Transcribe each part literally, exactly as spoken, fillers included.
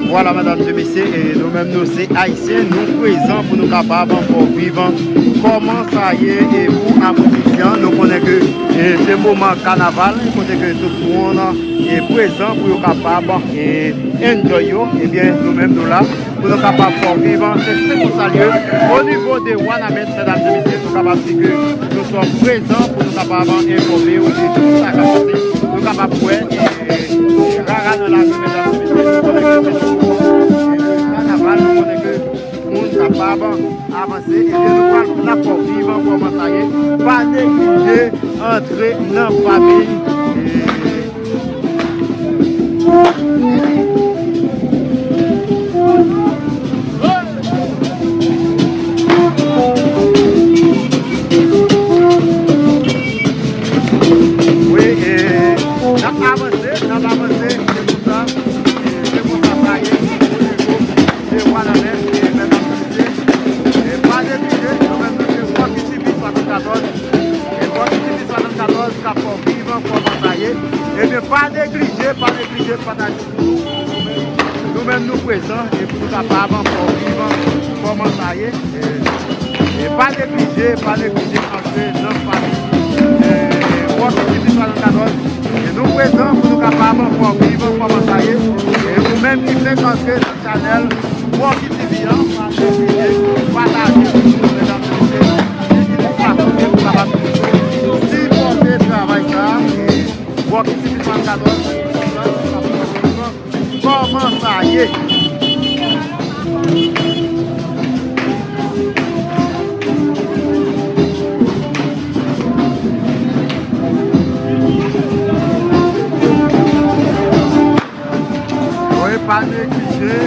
Vwala, medam e mesye, e nou menm nou se Ayisyen, nou prezan pou nou kapab fè w viv kòman sa ye e pou apremidi an. Nou konnen ke e se moman kanaval, kote ke tout moun e prezan pou yo kapab e enjoy yo. Ebyen, nou menm nou la pou nou kapab fè w viv, se, se konsa l ye. O nivo de Wanament, medam e mesye, nou kapab di ke nou sòm prezan pou nou kapab enfòme w de tout sa k ap pase. Nou kapab wè e rara nan lari, medam e mesye, nou konnen ke se kanaval, nou konnen ke moun kapab avanse. Ebyen, nou pral, n ap fè w viv kòman sa ye. Pa neglije antre nan fami. Wi, e n ap avanse, n ap avanse, se konsa, e se konsa sa ye, o nivo de Wanament, e medam e mesye, e pa neglije, nou menm nou se Rocky T V swasannkatorz, e Rocky T V swasannkatorz k ap fè w viv kòman sa ye. Ebyen, pa neglije, pa neglije pataje. Nou menm nou prezan e pou nou kapab fè w viv kòman sa ye. E, e pa neglije, pa neglije antre nan fami e Rocky T V swasannkatorz. E nou prezan pou nou kapab fè w viv kòman sa ye. E ou menm ki fenk antre nan chanèl Rocky T V an, pa neglije pataje videyo, medam e mesye. Se youn fason ke nou kapab toujou sipòte travay sa a. Rocky T V swasannkatorz, kòman sa ye? Wi, pa neglije.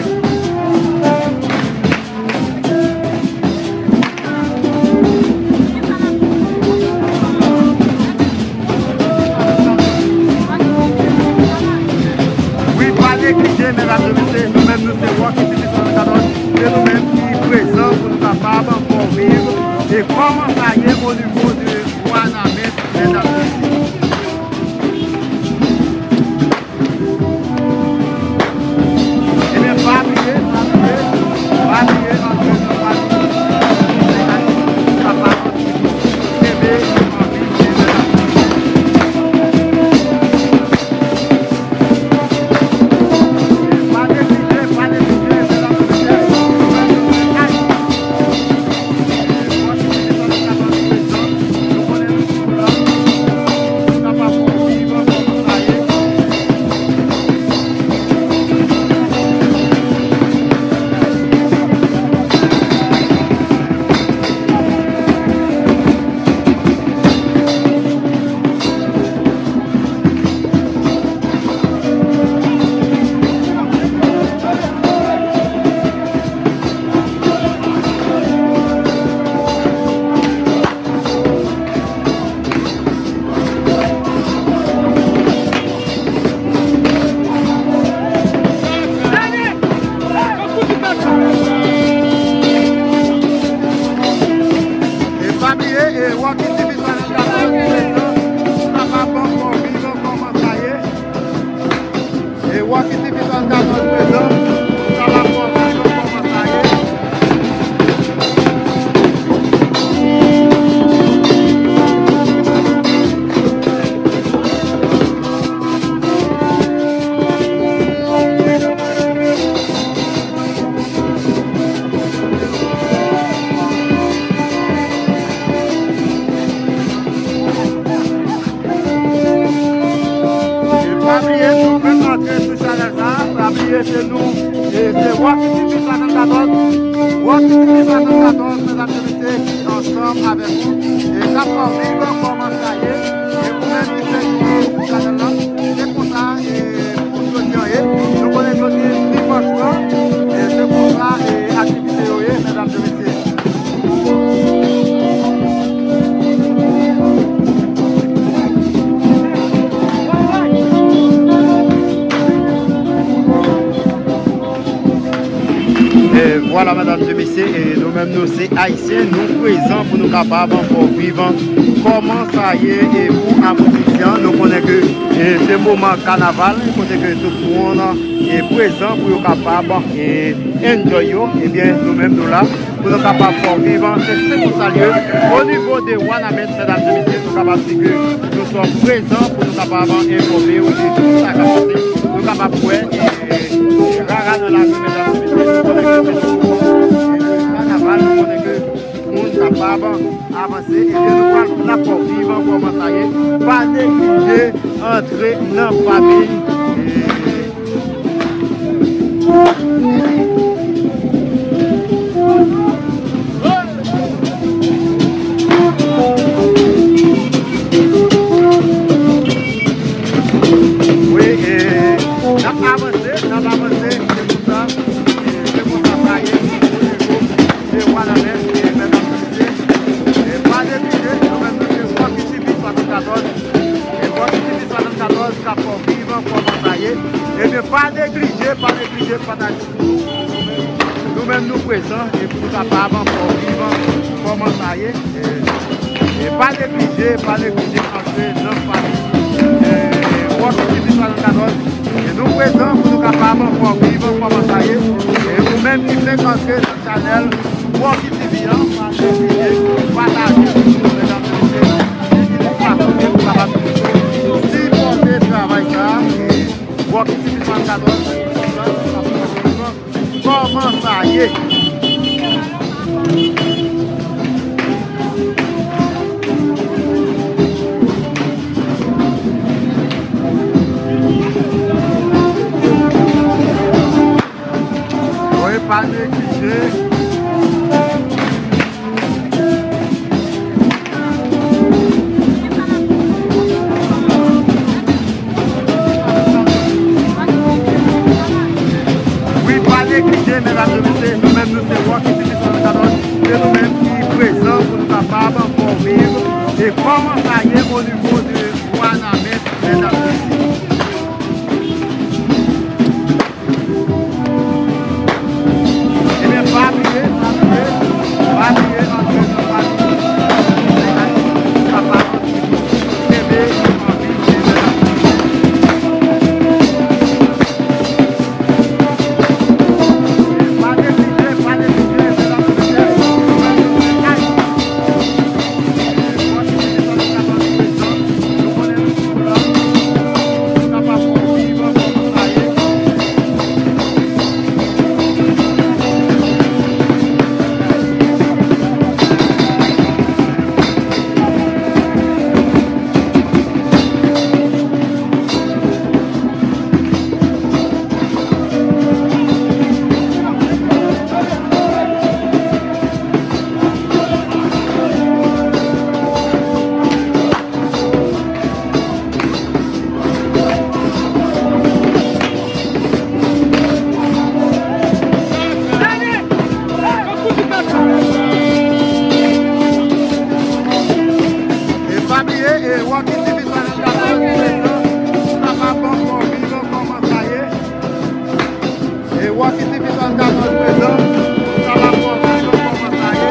Wi, pa neglije, medam e mesye, nou menm nou se Rocky T V swasannkatorz, se nou menm ki prezan pou nou kapab fè w viv e kòman sa ye o nivo de Wanament, medam e mesye. Ebyen, pa bliye, pa bliye, pa bliye antre nan paj nou. Kenbe anvi, kenbe anvi. Pa neglije, pa neglije, medam e mesye. E pa bliye, e Rocky T V swasannkatorz, nou kapab ankò viv kòman sa ye. E Rocky T V swasannkatorz prezan, nou kapab ankò viv kòman sa ye. E pa bliye, nou fèk antre sou chanèl sa, pa bliye se nou, e se Rocky T V swasannkatorz, Rocky T V swasannkatorz, medam e mesye, ki ansanm avèk ou, e k ap fè w viv kòman sa ye, e ou menm ki fèk antre sou chanèl la, se konsa, e pou jodi a ye, nou konnen jodi dimanch lan, e se konsa, e aktivite yo ye, medam e mesye. E vwala, medam e mesye, e nou menm nou se Ayisyen, nou prezan pou nou kapab fè w viv kòman sa ye e pou apremidi an. Nou konnen ke E se moman kanaval, kote ke tout moun e prezan pou yo kapab e enjoy yo. Ebyen, nou menm nou la pou nou kapab fè w viv. Se, se konsa l ye. O nivo de Wanament, medam e mesye, nou kapab di ke nou sòm prezan pou nou kapab enfòme w de tout sa k ap pase. Nou kapab wè e rara nan lari, medam e mesye, nou konnen ke se kanaval, nou konnen ke moun kapab avanse, ebyen nou pral, n ap fè w viv kòman sa ye. Pa neglije antre nan famiy. Wi, e n ap avanse, n ap avanse, se pou sa, e se konsa sa ye, o nivo de Wanament, e medam e mesye, e pa neglije, nou menm nou se Rocky T V swasannkatorz, e Rocky T V swasannkatorz k ap fè w viv kòman sa ye. Ebyen, pa neglije, pa neglije pataje. Nou menm nou prezan, e pou nou kapab fè w viv kòman sa ye. E, e pa neglije, pa neglije antre nan famiy. E, Rocky T V swasannkatorz, e nou prezan pou nou kapab fè w viv kòman sa ye. E ou menm ki fenk antre nan chanèl Rocky T V an, pa neglije pataje videyo, medam e mesye, ki di nou pa konnen pou kapab sipòte travay sa a. E Rocky T V swasannkatorz, kòman sa ye? Wi, pa neglije. Wi, pa neglije, medam e mesye, nou menm nou se Rocky T V swasannkatorz, se nou menm ki prezan pou nou kapab fè w viv e kòman sa ye o nivo de Wanament, medam e mesye. Ebyen, pa bliye, pa bliye, pa bliye antre nan famiy. Kenbe anvi, kenbe anvi. Pa neglije, pa neglije, medam e mesye. E pa bliye, e Rocky T V swasannkatorz prezan, nou kapab ban fò viv kòman sa ye. E Rocky T V swasannkatorz prezan, nou kapab ban fò viv kòman sa ye.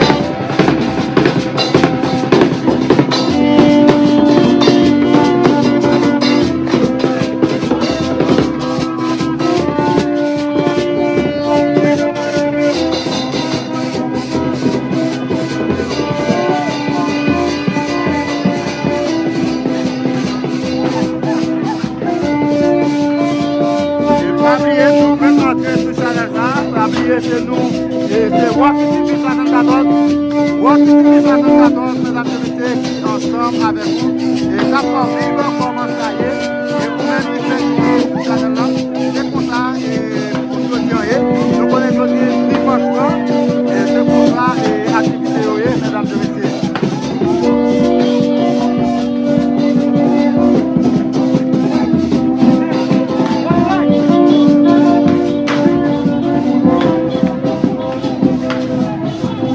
E pa bliye, nou fèk antre sou chanèl sa, pa bliye se nou, e se Rocky T V swasannkatorz, Rocky T V swasannkatorz, medam e mesye, ki ansanm avèk ou, e k ap fè w viv kòman sa ye, e ou menm ki fèk antre sou chanèl la,